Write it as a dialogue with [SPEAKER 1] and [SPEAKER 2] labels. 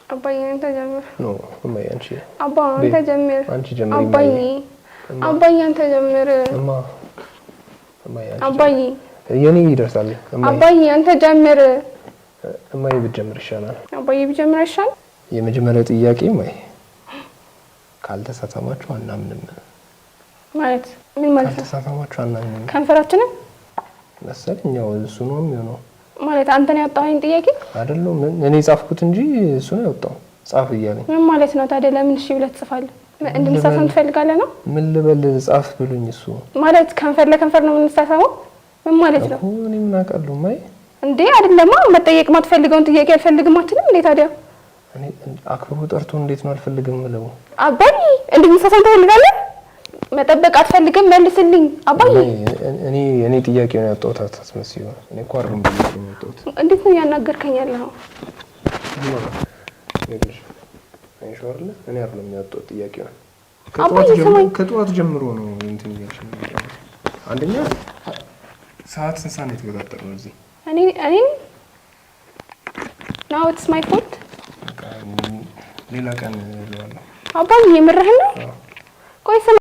[SPEAKER 1] አባዬ፣ አንተ ጀምር።
[SPEAKER 2] No እማዬ፣ አንቺ።
[SPEAKER 1] አባ፣ አንተ ጀምር።
[SPEAKER 2] አንቺ ጀምሪ።
[SPEAKER 1] አባዬ፣ አባዬ፣ አንተ ጀምር።
[SPEAKER 2] እማ፣ እማዬ፣ አንቺ።
[SPEAKER 1] አባዬ።
[SPEAKER 2] የኔ ይደርሳል እማዬ።
[SPEAKER 1] አባዬ፣ አንተ ጀምር።
[SPEAKER 2] እማዬ ብትጀምር ይሻላል።
[SPEAKER 1] አባዬ ቢጀምር አይሻልም?
[SPEAKER 2] የመጀመሪያው ጥያቄ እማዬ፣ ካልተሳሳማችሁ አናምንም።
[SPEAKER 1] ማለት ምን ማለት ነው?
[SPEAKER 2] ካልተሳሳማችሁ አናምንም።
[SPEAKER 1] ከንፈራችንን
[SPEAKER 2] መሰለኝ፣ ያው እሱ ነው የሚሆነው።
[SPEAKER 1] ማለት አንተ ነው ያወጣኸኝ ጥያቄ?
[SPEAKER 2] አይደለም፣ እኔ ጻፍኩት እንጂ እሱ ነው ያወጣው። ጻፍ እያለኝ።
[SPEAKER 1] ምን ማለት ነው ታዲያ? ለምን እሺ ብለህ ትጽፋለህ? እንድንሳሳም ትፈልጋለህ ነው?
[SPEAKER 2] ምን ልበል? ጻፍ ብሉኝ እሱ።
[SPEAKER 1] ማለት ከንፈር ለከንፈር ነው የምንሳሳመው? ምን ማለት ነው?
[SPEAKER 2] እኮ እኔ ምን አውቃለሁ እማዬ።
[SPEAKER 1] እንዴ፣ አይደለማ። መጠየቅ ማትፈልገውን ጥያቄ አልፈልግም አትልም እንዴ ታዲያ?
[SPEAKER 2] እኔ አክብሮ ጠርቶ እንዴት ነው አልፈልግም ብለው?
[SPEAKER 1] አባዬ፣ እንድንሳሳም ትፈልጋለህ? መጠበቅ አትፈልግም? መልስልኝ አባዬ።
[SPEAKER 2] እኔ ጥያቄ ነው ያወጣሁት፣ አታስመስዪው። እኔ እኮ አይደለም ብዬ ነው ያወጣሁት።
[SPEAKER 1] እንዴት ነው እያናገርከኝ ያለኸው?
[SPEAKER 2] ይኸውልሽ፣ አይንሽው አይደለ? እኔ አይደለም ያወጣሁት ጥያቄውን።
[SPEAKER 1] አባዬ ስማኝ።
[SPEAKER 2] ከጠዋት ጀምሮ ነው እንትን እያልሽ ነው የመጣሁት። አንደኛ ሰዓት ስንት ሰዓት ነው የተቀጣጠርነው እዚህ?
[SPEAKER 1] እኔ now it's my fault?
[SPEAKER 2] በቃ ሌላ ቀን እለዋለሁ።
[SPEAKER 1] አባዬ፣ የምርህን ነው? ቆይ ስማ።